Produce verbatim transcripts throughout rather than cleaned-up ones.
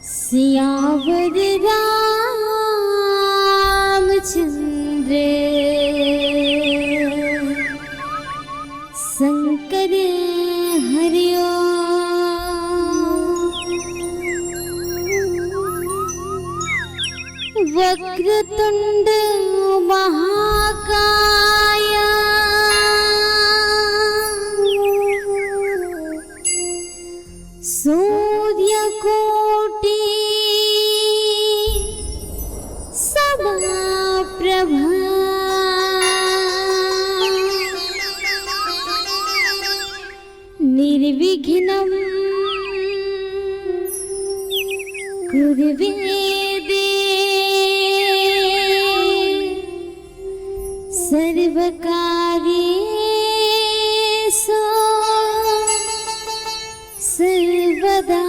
सियावर रामचंद्र शंकर हरिओ। वक्रतुंड महाकाय सूर्यकोटि समाप्रभा। निर्विघ्नं कुरु मे देव सर्वकार्येषु सर्वदा।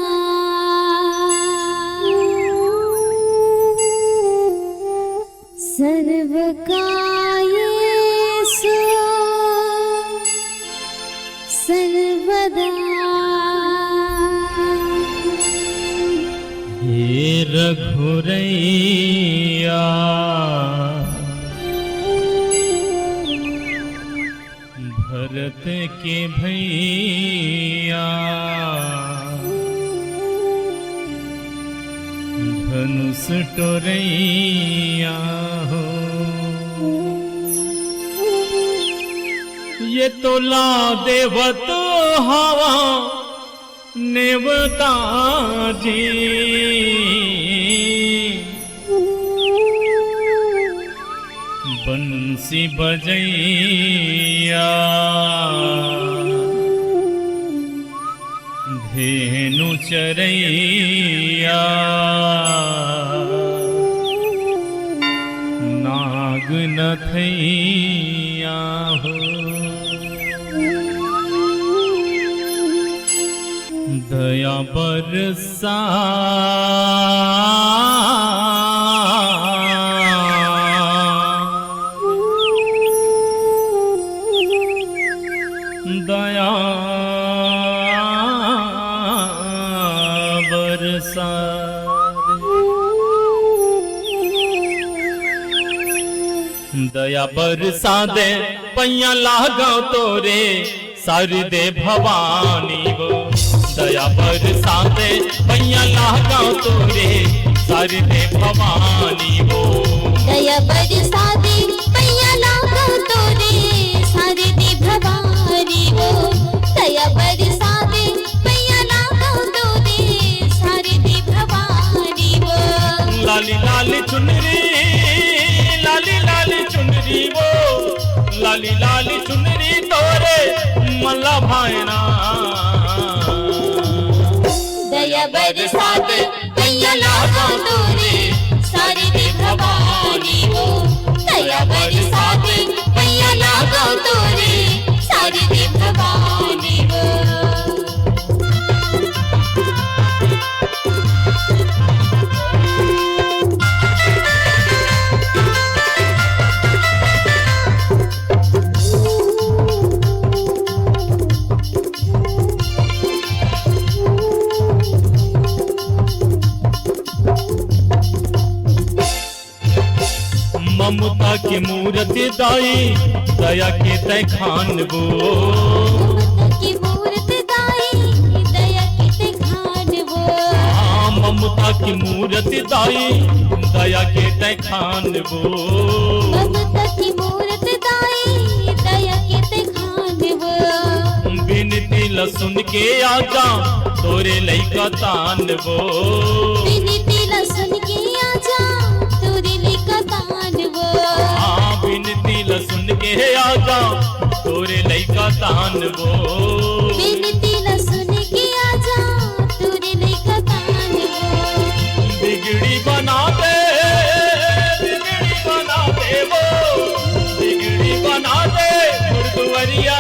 सर्वकार्येषु सर्वदा। हे रघुरैया भरत के भैया, धनुष टोरैया हो। ये तोला देवत हवा नेवता जी, बंसी बजैया, धेनु चरैया, नाग नथैया हो। दया बरसा, दया बरसा, दया बरसा दे, पैया लागव तोरे, शारदे भवानी वो। दया बरसा दे, पैया लागव तोरे, शारदे भवानी वो। दया बरसा दे, पैया लागव तोरे, शारदे भवानी वो। दया बरसा दे, पैया लागव तोरे, शारदे भवानी वो। लाली लाली चुनरी, लाली लाली चुनरी वो, लाली लाली चुनरी तोरे मला भायना। दया बरसा दे, पैया लागव तोरे, शारदे भवानी वो। दया बरसा दे, पैया लागव तोरे, शारदे भवानी वो। ममता के मूरत दाई, दया के तै खान वो। ममता के मूरत दाई, दया के तै खान वो। हाँ, ममता के मूरत दाई, दया के तै खान वो। ममता के मूरत दाई, दया के तै खान वो। बिनती ल सुन के आजा, तोरे लइका तान वो। बिनती ल सुन के आजा, तोरे लइका तान वो। हाँ, बिनती ल सुन के आजा, तोरे लइका तान वो। बिनती ल सुन के आजा, तोरे लइका तान वो। बिगड़ी बना दे, बिगड़ी बना दे वो, बिगड़ी बना दे गुरुद्वारिया।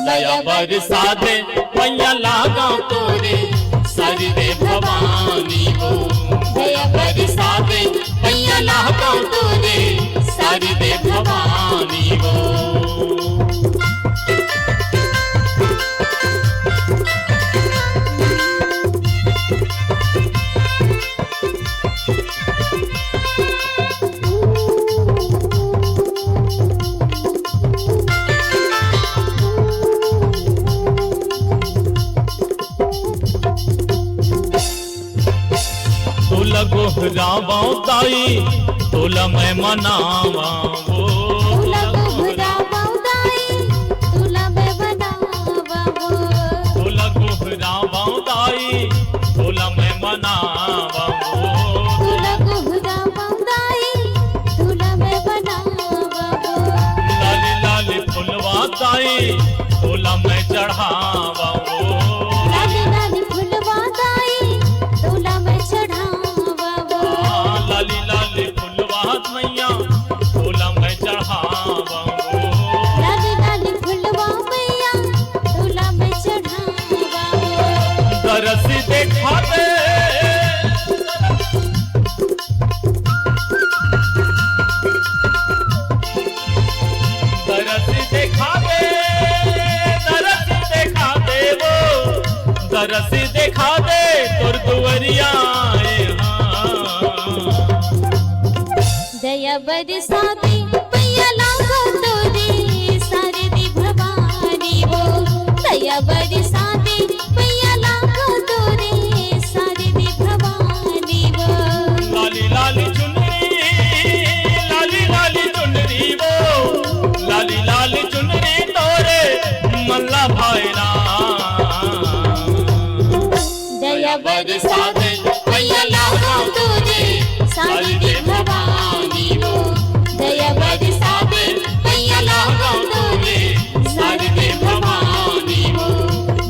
दया बरसा दे, पैया लागव तोरे, शारदे भवानी वो। दया बरसा दे, पैया लागव तोरे, शारदे भवानी वो। गोहरावंव दाई, तोला मैं मनावंव वो। तोला गोहरावंव दाई, तोला मैं मनावंव वो। तोला गोहरावंव दाई, तोला मैं मनावंव वो। तोला गोहरावंव दाई, तोला मैं मनावंव वो। लाली लाली फुलवा दाई, तोला मैं चढ़ावंव वो। लाली लाली फुलवा दाई, तोला मैं चढ़ावंव वो। हाँ, लाली लाली फुलवा मैया, तोला मैं चढ़ावंव वो। लाली लाली फुलवा मैया, तोला मैं चढ़ावंव वो। दरस देखा दे, दरस देखा दे, दरस देखा दे वो, दरस देखा दे तोर दुवरिया आए हाँ। दया बरसा दे, पइया लागो तोरे, शारदे भवानी वो। दया बरसा दे, पइया लागो तोरे, शारदे भवानी वो। लाली लाली चुनरी, लाली लाली चुनरी वो, लाली लाली चुनरी तोरे, मन ला भाए ना। दया बरसा दे, पइया लागो तोरे, शारदे भवानी वो। दया बरसा दे, पइया लागो तोरे, शारदे भवानी वो।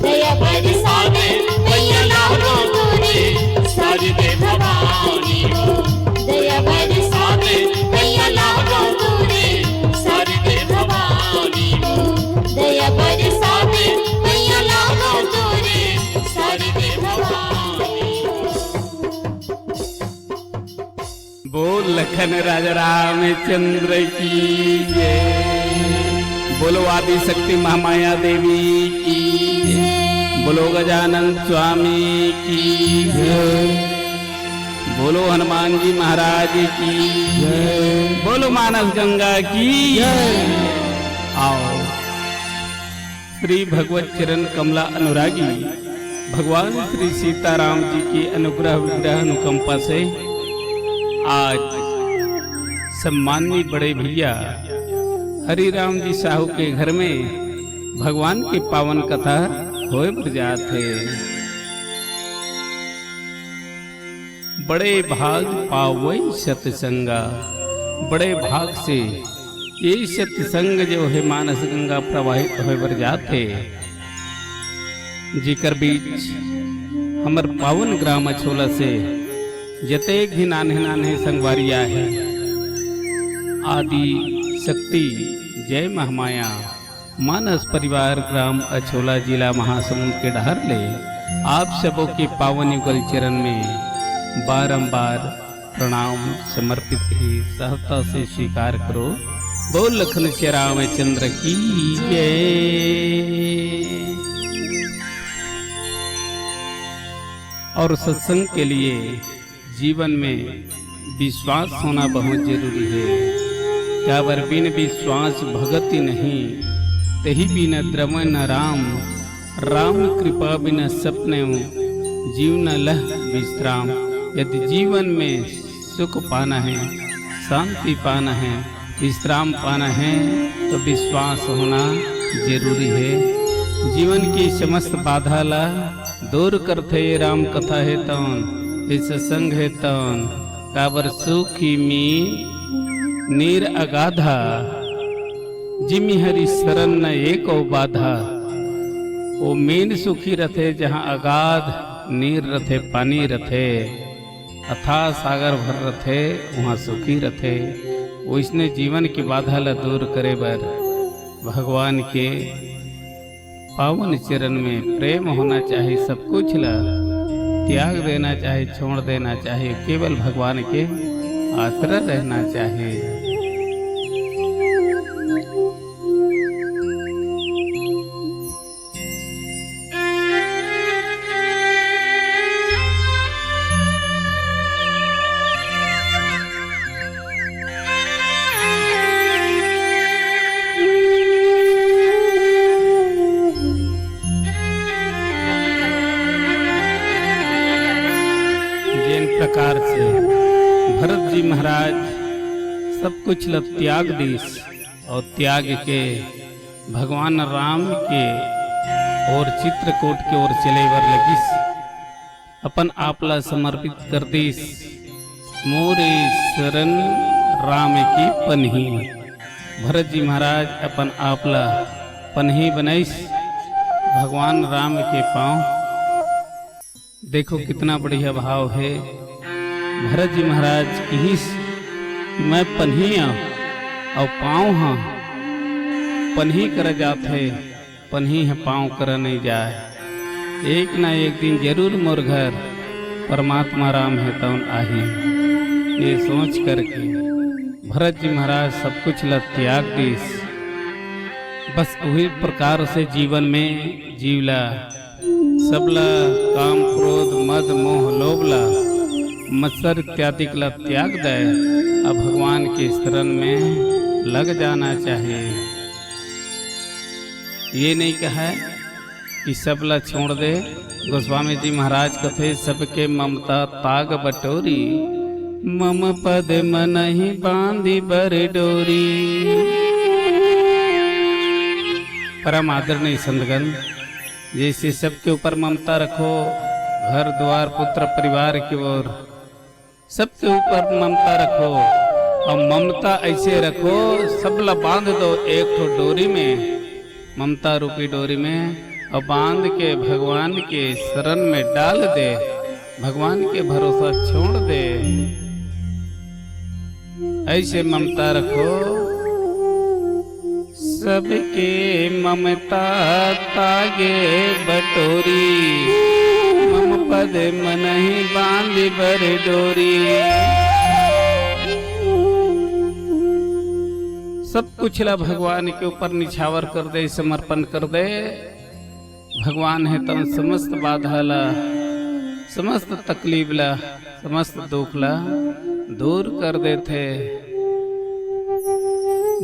दया बरसा दे, पइया लागो तोरे, शारदे भवानी वो। दया बरसा दे, पइया लागो तोरे, शारदे भवानी वो। दया बरसा दे, पइया लागो तोरे, शारदे भवानी वो। बोल लखन राजा रामचंद्र की जय। बोलो आदि शक्ति महामाया देवी की जय। बोलो गजानन स्वामी की जय। बोलो हनुमान जी महाराज की जय। बोलो मानस गंगा की जय। आओ। श्री भगवत चरण कमला अनुरागी भगवान श्री सीताराम जी की अनुग्रह विग्रह अनुकंपा से आज सम्माननीय बड़े भैया हरिराम जी साहू के घर में भगवान के पावन कथा होए बर जात हे। बड़े भाग पावई सतसंगा, बड़े भाग से ये सत्संग जो हे मानस गंगा प्रवाहित होए बर जात हे, जेकर बीच हमर पावन ग्राम अछोला से जतेक भी नान्हे नान्हे संगवारी आहे, आदि शक्ति जय महामाया मानस परिवार ग्राम अछोला जिला महासमुंद के डहर ले आप सबो के पावन युगल चरण में बारंबार प्रणाम समर्पित हे, सहर्षता से स्वीकार करो। बोल लखन श्री रामचंद्र की जय। और सत्संग के लिए जीवन में विश्वास होना बहुत जरूरी हे। काबर बिन विश्वास भगति नहीं, तेहि बिन द्रवै न राम। राम कृपा बिन सपने जीव न लह विश्राम। यदि जीवन में सुख पाना हे, शांति पाना हे, विश्राम पाना हे, तो विश्वास होना जरूरी हे। जीवन की समस्त बाधा ला दूर करथे राम कथा हे तौन, ये सत्संग हे तौन। काबर सुखी मीन नीर अगाधा, जिमि हरि शरण न एको बाधा। ओ मीन सुखी रथे जहाँ अगाध नीर रथे, पानी रथे, अथाह सागर भर रथे, उहाँ सुखी रथे। ओइसने जीवन के बाधा ला दूर करे बर भगवान के पावन चरण में प्रेम होना चाही, सब कुछ ला त्याग देना चाही, छोड़ देना चाही, केवल भगवान के आश्रय रहना चाही। जेन प्रकार से कुछ ल त्याग दीस और त्याग के भगवान राम के ओर चित्रकूट के ओर चले बर लगिस। अपन आप ला समर्पित कर दीस। मोरे शरण राम की पनही। भरत जी महाराज अपन आप ला पनही बनाइस भगवान राम के पाँव। देखो कितना बढ़िया भाव है। भरत जी महाराज किहिस कि मैं पनही हंव अउ पाँव ह पनही करा जाथे, पनही ह पाँव करा नहीं जाए। एक ना एक दिन जरूर मोर घर परमात्मा राम हे तौन आही। ये सोच करके भरत जी महाराज सब कुछ ला त्याग दीस। बस उही प्रकार से जीवन में जीवला, सबला काम, क्रोध, मद, मोह, लोभ ला, मत्सर इत्यादि ला त्याग दे, अब भगवान के शरण में लग जाना चाहिए। ये नहीं कहे कि सबला छोड़ दे। गोस्वामी जी महाराज कथे, "सबके ममता ताग बटोरी, मम पद मनहि बांधि बर डोरी।" परम आदरणीय संतगण, जैसे सबके ऊपर ममता रखो, घर द्वार पुत्र परिवार के ओर सबके ऊपर ममता रखो। और ममता ऐसे रखो, सबला बांध दो एक ठो डोरी में, ममता रूपी डोरी में, और बांध के भगवान के शरण में डाल दे, भगवान के भरोसा छोड़ दे। ऐसे ममता रखो। सबके ममता तागे बटोरी, मम पद मनहि बांधि बर डोरी। सब कुछ ला भगवान के ऊपर निछावर कर दे, समर्पण कर दे। भगवान हे तौन समस्त बाधा ला, समस्त तकलीफ ला, समस्त दुख ला दूर कर देथे।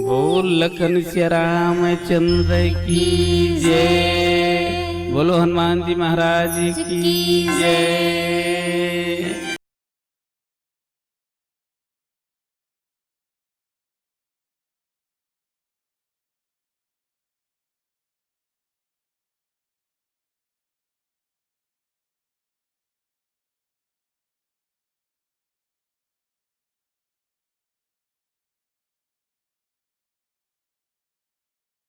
बोल लखन सिया रामचंद्र की जय, बोलो हनुमान जी महाराज की जय।